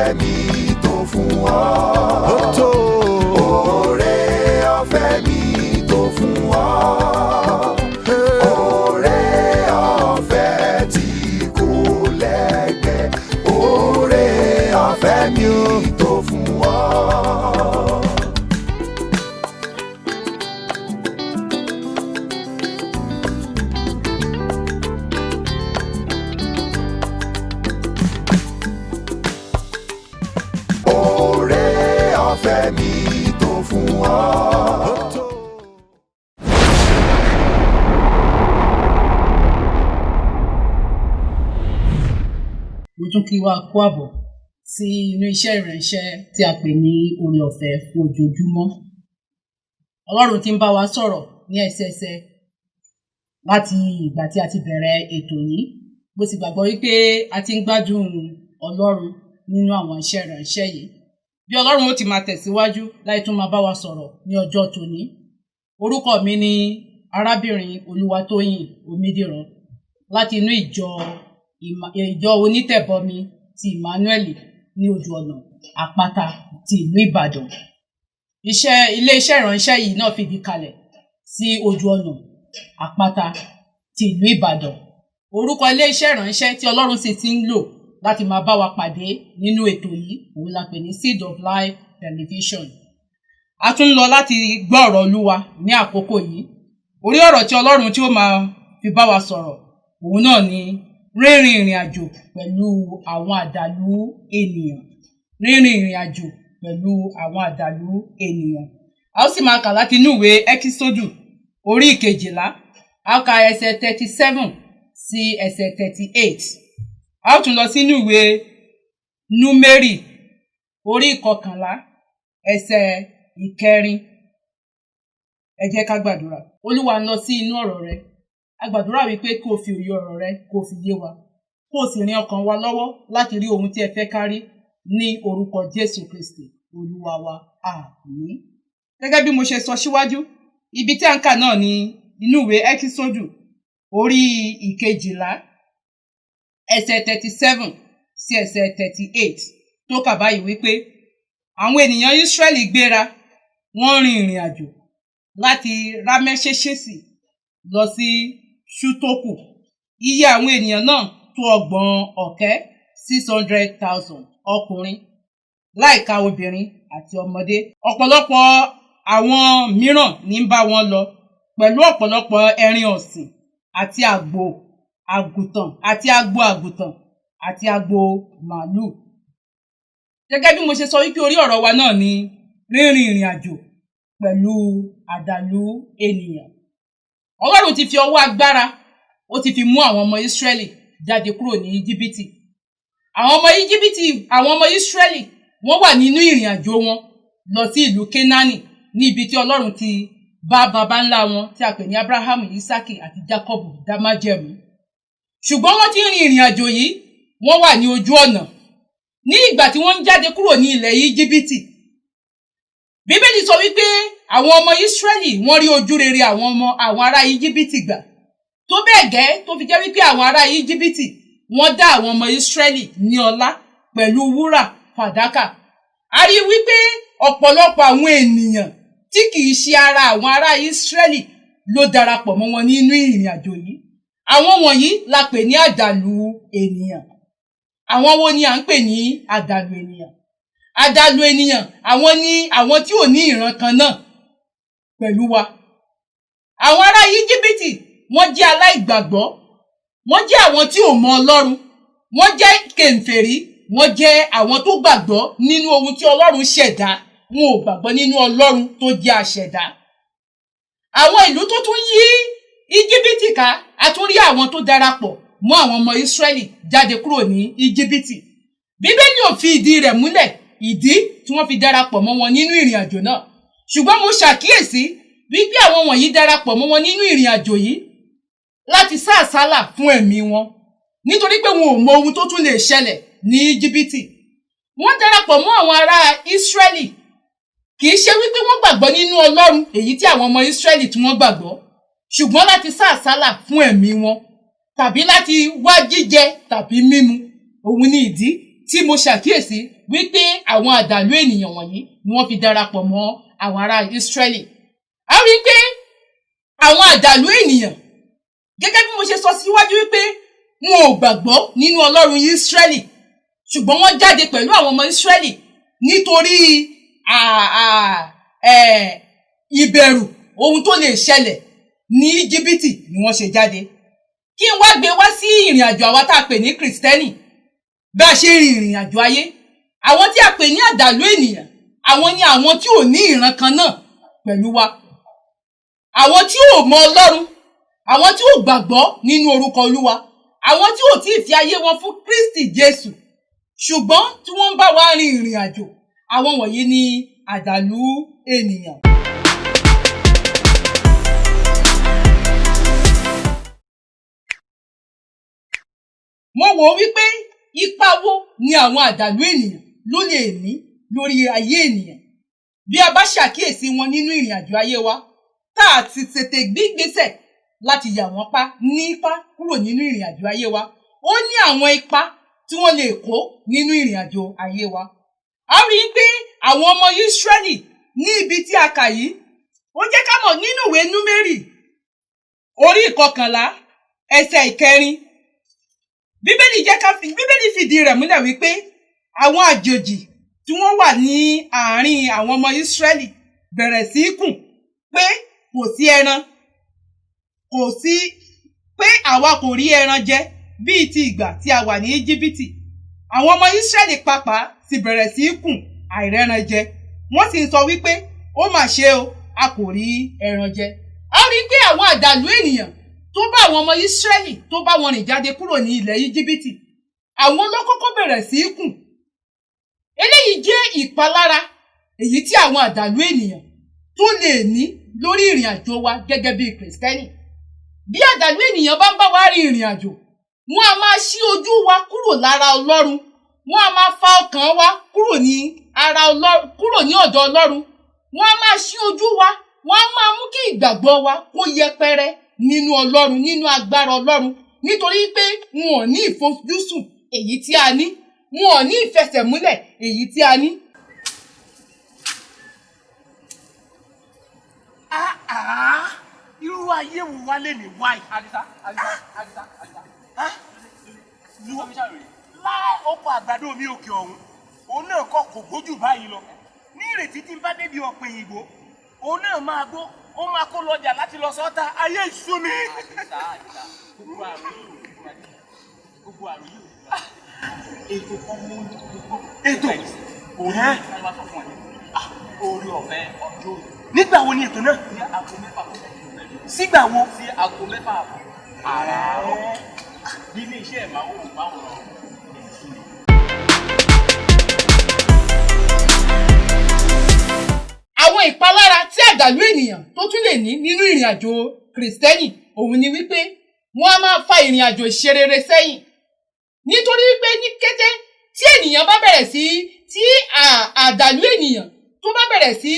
Ọ̀fẹ́ mi tó fún ọ. Ó tó. Oore ọ̀fẹ́ mi tó fún ọ. Oore ọ̀fẹ́ tí kò lẹ́gbẹ́. Oore ọ̀fẹ́ mi tó fún ọ. Oore ọ̀fẹ́ mi tó fún ọ. Ó tó. Mo tún kí wa kú àbọ̀ sí inú iṣẹ́ ìránṣẹ́ tí a pè ní oore ọ̀fẹ́ fún ojoojúmọ́. Ọlọ́run ti ń bá wa sọ̀rọ̀ ní ẹsẹẹsẹ láti ìgbà tí a ti bẹ̀rẹ̀ ètò yìí. Mo sì gbàgbọ́ wípé a ti ń gbádùn Ọlọ́run nínú àwọn iṣẹ́ ìránṣẹ́ yìí. Bí Ọlọ́run ó ti máa tẹ̀síwájú láì tún máa bá wa sọ̀rọ̀ ní ọjọ́ tòní. Orúkọ mi ni arábìnrin Olúwatóyìn Omídìran láti inú ìjọ ìjọ onítẹ̀bọmi ti Emmanuel ní ojú ọ̀nà àpáta ti ìlú Ìbàdàn. Iṣẹ́ ilé-iṣẹ́ ìránṣẹ́ yìí náà fìdí kalẹ̀ sí ojú ọ̀nà àpáta ti ìlú Ìbàdàn. Orúkọ ilé-iṣẹ́ ìránṣẹ́ tí Ọlọ́run sì ti ń lò láti máa bá wa pàdé nínú ètò yìí, òun la pè ní Seed of Life Television. A tún ń lọ láti gbọ́ ọ̀rọ̀ Olúwa ní àkókò yìí. Orí ọ̀rọ̀ tí Ọlọ́run tí ó máa fi bá wa sọ̀rọ̀, òun náà ni rínrin ìrìn àjò pẹ̀lú àwọn àdàlú ènìyàn. Rínrin ìrìn àjò pẹ̀lú àwọn àdàlú ènìyàn. A ó sì máa kà láti inú ìwé Ẹ́kísódù orí ìkejìlá. A ó ka ẹsẹ̀ 37 sí ẹsẹ̀ 38. A ó tún lọ sínú ìwé Númérì orí ìkọkànlá ẹsẹ̀ ìkẹrin. Ẹ jẹ́ ká gbàdúrà. Olúwa, ń lọ sí inú ọ̀rọ̀ rẹ. A gbàdúrà wípé kí o fi òye ọ̀rọ̀ rẹ kó o fi yé wa. Kó o sì rin ọkàn wa lọ́wọ́ láti rí ohun tí ẹ fẹ́ ká rí ní orúkọ Jésù Kristi Olúwa wa. Àmín. Gẹ́gẹ́ bí mo ṣe sọ síwájú, ibi tí à ń kà náà ni inú ìwé Ẹ́kísódù orí ìkejìlá ẹsẹ̀ 37 sí ẹsẹ̀ 38 tó kà báyìí wípé àwọn ènìyàn Ísírẹ́lì gbéra, wọ́n rin ìrìn àjò láti Rámẹ́ṣẹ́ṣẹ́sì lọ sí Ṣútókù. Iye àwọn ènìyàn náà tó 60,000, 600,000 ọkùnrin, láìka obìnrin àti ọmọdé. Ọ̀pọ̀lọpọ̀ àwọn mìíràn ní ń bá wọn lọ pẹ̀lú ọ̀pọ̀lọpọ̀ ẹran ọ̀sìn àti àgbò àgùntàn àti agbo àgùntàn àti agbo màlúù. Gẹ́gẹ́ bí mo ṣe sọ wípé orí ọ̀rọ̀ wa náà ni rínrin ìrìn àjò pẹ̀lú àdàlú ènìyàn. Ọlọ́run ti fi ọwọ́ agbára, ó ti fi mú àwọn ọmọ Ísírẹ́lì jáde kúrò ní Íjíbítì. Àwọn ọmọ Íjíbítì, àwọn ọmọ Ísírẹ́lì, wọ́n wà nínú ìrìn àjò wọn lọ sí ìlú Kénáánì ní ibi tí Ọlọ́run ti bá baba ńlá wọn tí a pè ní Ábúráhámù, Ísákì àti Jákọ́bù dá májẹ̀mú. Ṣùgbọ́n wọ́n ti ń rin ìrìn àjò yìí, wọ́n wà ní ojú ọ̀nà. Ní ìgbà tí wọ́n ń jáde kúrò ní ilẹ̀ Íjíbítì, Bíbélì sọ wípé àwọn ọmọ Ísírẹ́lì wọ́n rí ojú rere àwọn ọmọ àwọn ará Íjíbítì gbà. Tó bẹ́ẹ̀ gẹ́ tó fi jẹ́ wípé àwọn ará Íjíbítì wọ́n dá àwọn ọmọ Ísírẹ́lì ní ọlá pẹ̀lú wúrà, fàdákà. A rí wípé ọ̀pọ̀lọpọ̀ àwọn ènìyàn tí kìí ṣe ara àwọn ará Ísírẹ́lì ló darapọ̀ mọ́ wọn nínú ìrìn àjò yìí. Àwọn wọ̀nyí la pè ní àdàlú ènìyàn. Àwọn wo ni à ń pè ní àdàlú ènìyàn? Àdàlú ènìyàn, àwọn ni àwọn tí ò ní ìran kan náà pẹ̀lú wa. Àwọn ará Íjíbítì wọ́n jẹ́ aláìgbàgbọ́, wọ́n jẹ́ àwọn tí ò mọ Ọlọ́run, wọ́n jẹ́ kèfèrí, wọ́n jẹ́ àwọn tó gbàgbọ́ nínú ohun tí Ọlọ́run ṣẹ̀dá, wọn ò gbàgbọ́ nínú Ọlọ́run tó jẹ́ aṣẹ̀dá. Àwọn ìlú tó tún yí Íjíbítì ká, a tún rí àwọn tó darapọ̀ mọ́ àwọn ọmọ Ísírẹ́lì jáde kúrò ní Íjíbítì. Bíbélì ò fi ìdí rẹ̀ múlẹ̀, ìdí tí wọ́n fi darapọ̀ mọ́ wọn nínú ìrìn àjò náà. Ṣùgbọ́n mo ṣàkíyèsí wípé àwọn wọ̀nyí darapọ̀ mọ́ wọn nínú ìrìn àjò yìí láti sá àsálà fún ẹ̀mí wọn, nítorí pé wọn ò mọ ohun tó tún lè ṣẹlẹ̀ ní Íjíbítì. Wọ́n darapọ̀ mọ́ àwọn ará Ísírẹ́lì, kì í ṣe wípé wọ́n gbàgbọ́ nínú Ọlọ́run èyí tí àwọn ọmọ Ísírẹ́lì tí wọ́n gbàgbọ́, ṣùgbọ́n láti sá àsálà fún ẹ̀mí wọn tàbí láti wá jíjẹ tàbí mímu. Òun ni ìdí tí mo ṣàkíyèsí wípé àwọn àdàlú ènìyàn wọ̀nyí ni wọ́n fi darapọ̀ mọ́ àwọn ará Ísírẹ́lì. A rí i pé àwọn àdàlú ènìyàn, gẹ́gẹ́ bí mo ṣe sọ síwájú wípé wọn ò gbàgbọ́ nínú Ọlọ́run Ísírẹ́lì, ṣùgbọ́n wọ́n jáde pẹ̀lú àwọn ọmọ Ísírẹ́lì nítorí ìbẹ̀rù ohun tó lè ṣẹlẹ̀ ní Íjíbítì ni wọ́n ṣe jáde. Kí n wá gbé wá sí ìrìn àjò àwa tá a pè ní Kìrìsìtẹ́nì, bí a ṣe rin ìrìn àjò ayé. Àwọn tí a pè ní àdàlú ènìyàn, àwọn ni àwọn tí ò ní ìran kan náà pẹ̀lú wa, àwọn tí ò mọ Ọlọ́run, àwọn tí ò gbàgbọ́ nínú orúkọ Olúwa, àwọn tí ò tí ì fi ayé wọn fún Kristi Jésù, ṣùgbọ́n tí wọ́n ń bá wa rin ìrìn àjò. Àwọn wọ̀nyí ni àdàlú ènìyàn. Mo wò ó wípé ipa wo ni àwọn àdàlú ènìyàn ló lè ní lórí ayé ènìyàn bí a bá ṣàkíyèsí wọn nínú ìrìn àjò ayé wa, tá a ti tètè gbígbésẹ̀ láti yà wọ́n pa nípa kúrò nínú ìrìn àjò ayé wa. Ó ní àwọn ipa tí wọ́n lè kó nínú ìrìn àjò ayé wa. A rí i pé àwọn ọmọ Ísírẹ́lì ní ibi tí a kà yìí, ó jẹ́ ká mọ̀ nínú ìwé Númérì orí 11 ẹsẹ̀ 4. Bíbélì jẹ́ ká fi Bíbélì fìdí rẹ̀ múlẹ̀ wípé àwọn àjòjì tí wọ́n wà ní àárín àwọn ọmọ Ísírẹ́lì bẹ̀rẹ̀ sí í kùn pé kò sí ẹran, kò sí pé àwa kò rí ẹran jẹ bíi ti ìgbà tí a wà ní Íjíbítì. Àwọn ọmọ Ísírẹ́lì pàápàá sì bẹ̀rẹ̀ sí í kùn àìrẹ́ran jẹ. Wọ́n sì ń sọ wípé ó mà ṣe o, a kò rí ẹran jẹ. A rí i pé àwọn àdàlú ènìyàn tó bá àwọn ọmọ Ísírẹ́lì tó bá wọn rìn jáde kúrò ní ilẹ̀ Íjíbítì, àwọn ló kọ́kọ́ bẹ̀rẹ̀ sí í kùn. Eléyìí jẹ́ ìpalára èyí tí àwọn àdàlú ènìyàn tó lè ní lórí ìrìn àjò wa gẹ́gẹ́ bí Kìrìsìtẹ́nì. Bí àdàlú ènìyàn bá ń bá wa rin ìrìn àjò, wọ́n á máa ṣí ojú wa kúrò lára Ọlọ́run, wọ́n á máa fa ọkàn wa kúrò ní ara Ọlọ́run, kúrò ní ọ̀dọ̀ Ọlọ́run, wọ́n á máa ṣí ojú wa, wọ́n á máa mú kí ìgbàgbọ́ wa kó yẹpẹrẹ nínú Ọlọ́run, nínú agbára Ọlọ́run, nítorí pé wọn ò ní ìfojúsùn èyí tí a ní, wọn ò ní ìfẹsẹ̀múlẹ̀ èyí tí a ní. Irú ayé wo wá lè ní wáyé? Àdìsá, Àdìsá, Àdìsá, Àdìsá. Láì oko àgbàdo mi òkè ọ̀hún, òun náà kọ́ kò gbójú báyìí lọ. Ní ìrètí tí n bá débi ọ̀pẹ̀ òyìnbó, òun náà máa gbó, ó máa kó lọjà láti lọ sọ́ta. Ayé ìṣú mi. Àdìsá, Àdìsá, gbogbo àrùn yìí ò ní fún wa. Gbogbo àrùn yìí ò ní fún wa. Ètò kan mú gbogbo. Ètò? Òun ní sáré wá sọ fún wa ní. Orí ọ̀fẹ́ ọjọ́ òní. Nígbà wo ni ètò náà? Ní aago 6 kọjá ìṣẹ́jú mẹ́rin. Sígbà wo? Sí aago 6:30 àràárọ̀. Nílé iṣẹ́ ìmáwòrán èsì. Àwọn ìpalára tí àdàlú ènìyàn tó tún lè ní nínú ìrìn àjò Kìrìsìtẹ́nì òun ni wípé wọ́n á máa fa ìrìn àjò ìṣerere sẹ́yìn. Nítorí wípé ní kété tí ènìyàn bá bẹ̀rẹ̀ sí tí àdàlú ènìyàn tó bá bẹ̀rẹ̀ sí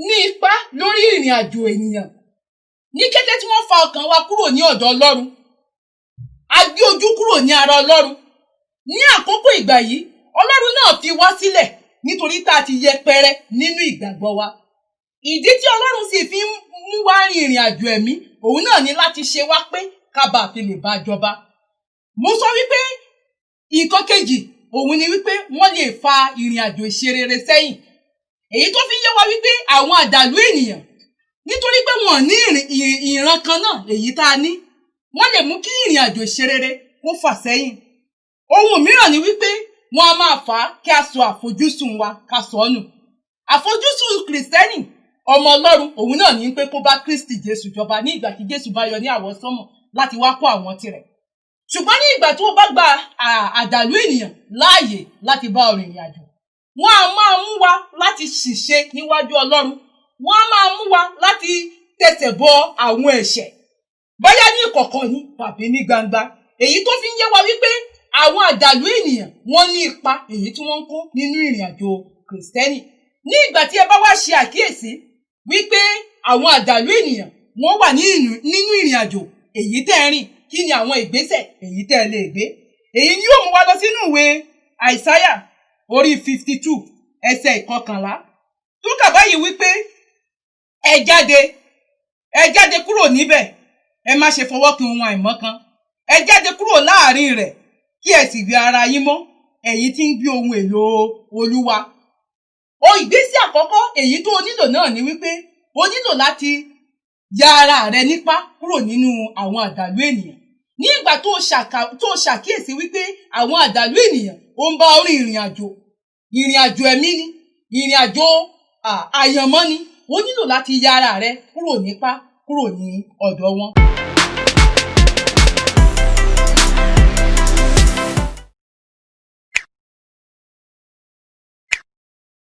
ní ipa lórí ìrìn àjò ènìyàn, ní kété tí wọ́n fa ọkàn wa kúrò ní ọ̀dọ̀ Ọlọ́run, a gbé ojú kúrò ní ara Ọlọ́run. Ní àkókò ìgbà yìí, Ọlọ́run náà fi wá sílẹ̀ nítorí tá a ti yẹpẹrẹ nínú ìgbàgbọ́ wa. Ìdí tí Ọlọ́run sì fi ń mú wa rin ìrìn àjò ẹ̀mí, òun náà ni láti ṣe wá pé ká bá fi lè bá jọba. Mo sọ wípé nǹkan kejì òun ni wípé wọ́n lè fa ìrìn àjò ìṣerere sẹ́yìn. Èyí tó fi ń yé wa wípé àwọn àdàlú ènìyàn, nítorí pé wọn ní ìran kan náà èyí tá a ní, wọ́n lè mú kí ìrìn àjò ìṣerere kó fà sẹ́yìn. Ohun mìíràn ni wípé wọ́n á máa fà á kí a sọ àfojúsùn wa ká sọ ọ́ nù. Àfojúsùn Kìrìsìtẹ́nì ọmọ Ọlọ́run òun náà ní pé kó bá Kristi Jésù jọba ní ìgbà tí Jésù bá yọ ní àwọsánmọ̀ láti wá kó àwọn tirẹ̀. Ṣùgbọ́n ní ìgbà tó o bá gba àdàlú ènìyàn láàyè láti bá ọ rìnrìn àjò, wọ́n á máa mú wa láti ṣìṣe níwájú Ọlọ́run, wọ́n á máa mú wa láti tẹsẹ̀ bọ àwọn ẹ̀ṣẹ̀, bóyá ní ìkọ̀kọ̀ ni tàbí ní gbangba. Èyí tó fi ń yé wa wípé àwọn àdàlú ènìyàn wọ́n ní ipa èyí tí wọ́n ń kó nínú ìrìn àjò Kìrìsìtẹ́nì. Ní ìgbà tí ẹ bá wá ṣe àkíyèsí wípé àwọn àdàlú ènìyàn wọ́n wà nínú ìrìn àjò èyí tẹ́ ẹ rìn, kí ni àwọn ìgbésẹ̀ èyí tẹ́ ẹ lè gbé? Èyí ni yóò mú wa lọ sínú ìwé Àìsáyà orí 52 ẹsẹ̀ 11, tó kà báyìí wípé, "Ẹ jáde, ẹ jáde kúrò níbẹ̀, ẹ má ṣe fọwọ́ kan ohun àìmọ́ kan. Ẹ jáde kúrò láàrin rẹ̀, kí ẹ sì wẹ ara yín mọ́, ẹ̀yin tí ń gbé ohun èlò Olúwa." O ìgbésẹ̀ àkọ́kọ́ èyí tó o nílò náà ni wípé o nílò láti ya ara rẹ nípá kúrò nínú àwọn àdàlú ènìyàn. Ní ìgbà tó o ṣàkíyèsí wípé àwọn àdàlú ènìyàn ó ń bá ọ rin ìrìn àjò, ìrìn àjò ẹ̀mí ni, ìrìn àjò àyànmọ́ ni, o nílò láti ya ara rẹ kúrò nípá kúrò ní ọ̀dọ̀ wọn.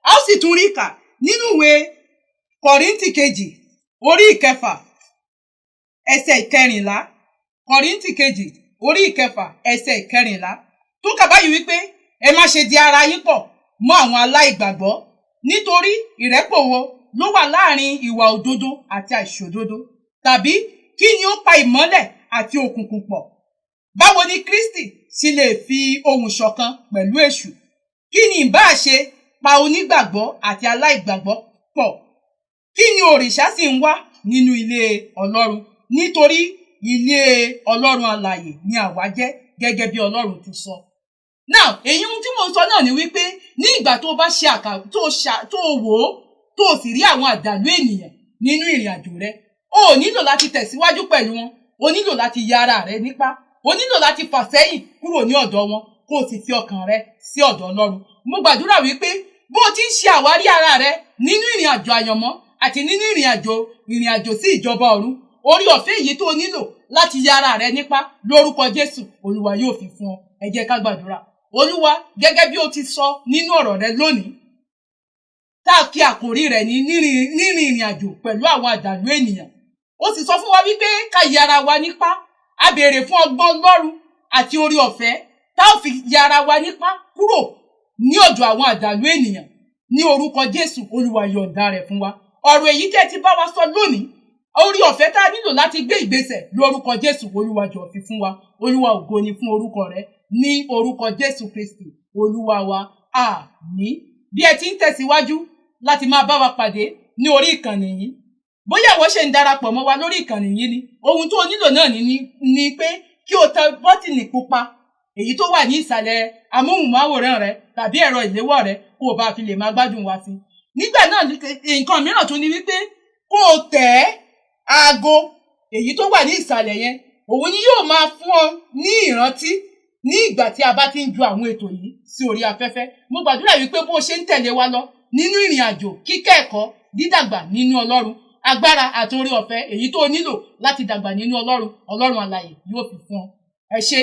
A ó sì tún rí kà nínú ìwé Kọ̀ríńtì kejì orí 6 ẹsẹ̀ 14. Kọ̀ríńtì kejì orí 6 ẹsẹ̀ 14, tó kà báyìí wípé, "Ẹ má ṣe di ara yín pọ̀ mọ́ àwọn aláìgbàgbọ́, nítorí ìrẹ́pọ̀ wo ló wà láàrin ìwà òdodo àti àìṣòdodo? Tàbí kí ni ó pa ìmọ́lẹ̀ àti òkùnkùn pọ̀? Báwo ni Kristi sì lè fi ohùn ṣọ̀kan pẹ̀lú èṣù? Kí ni ìbá ṣe pa onígbàgbọ́ àti aláìgbàgbọ́ pọ̀? Kí ni òrìṣà sì ń wá nínú ilé Ọlọ́run? Nítorí ilé Ọlọ́run alààyè ni àwa jẹ́, gẹ́gẹ́ bí Ọlọ́run ti sọ." Now, èyí ohun tí mò ń sọ náà ni wípé ní ìgbà tó o bá ṣe àkà tó o ṣà tó o wò ó, tó o sì rí àwọn àdàlú ènìyàn nínú ìrìn àjò rẹ, o ò nílò láti tẹ̀síwájú pẹ̀lú wọn. O nílò láti ya ara rẹ nípá, o nílò láti fà sẹ́yìn kúrò ní ọ̀dọ̀ wọn, kó o sì fi ọkàn rẹ sí ọ̀dọ̀ Ọlọ́run. Mo gbàdúrà wípé bó o ti ń ṣe àwárí ara rẹ nínú ìrìn àjò àyànmọ́ àti nínú ìrìn àjò sí ìjọba ọ̀run, orí ọ̀fẹ́ èyí tó o nílò láti ya ara rẹ nípá, lórúkọ Jésù, Olúwa yóò fi fún ọ. Ẹ jẹ́ ká gbàdúrà. Olúwa, gẹ́gẹ́ bí o ti sọ nínú ọ̀rọ̀ rẹ lónìí, tá a kí àkòrí rẹ̀ ní rírìn ìrìn àjò pẹ̀lú àwọn àdàlú ènìyàn, ó sì sọ fún wa wípé ká ya ara wa nípá. A béèrè fún ọgbọ́n Ọlọ́run àti orí ọ̀fẹ́ tá ò fi ya ara wa nípá kúrò ní ọ̀dọ̀ àwọn àdàlú ènìyàn. Ní orúkọ Jésù, Olúwa, yọ̀ǹda rẹ̀ fún wa. Ọ̀rọ̀ èyí tẹ́ ti bá wa sọ lónìí, orí ọ̀fẹ́ tá a nílò láti gbé ìgbésẹ̀, lórúkọ Jésù, Olúwa, jọ̀ọ́ fi fún wa. Olúwa, ògo ni fún orúkọ rẹ. Ní orúkọ Jésù Kristi Olúwa wa, àmín. Bí ẹ ti ń tẹ̀síwájú láti máa bá wa pàdé ní orí ìkànnì yìí, bóyá ìwọ ṣe ń darapọ̀ mọ́ wa lórí ìkànnì yìí ni, ohun tó o nílò náà ni pé kí o tẹ bọ́tìnì pupa èyí tó wà ní ìsàlẹ̀ amóhùnmáwòrán rẹ tàbí ẹ̀rọ ìléwọ́ rẹ, kó o bá fi lè máa gbádùn wa sí. Nígbà náà, nǹkan mìíràn tún ni wípé kó o tẹ̀ aago èyí tó wà ní ìsàlẹ̀ yẹn. Òun ni yóò máa fún ọ ní ìrántí ní ìgbà tí a bá ti ń ju àwọn ètò yìí sí orí afẹ́fẹ́. Mo gbàdúrà wípé bó o ṣe ń tẹ̀lé wa lọ nínú ìrìn àjò kíkẹ́ ẹ̀kọ́ dídàgbà nínú Ọlọ́run, agbára àti orí ọ̀fẹ́ èyí tó o nílò láti dàgbà nínú Ọlọ́run, Ọlọ́run alààyè yóò fi fún ọ. Ẹ ṣé.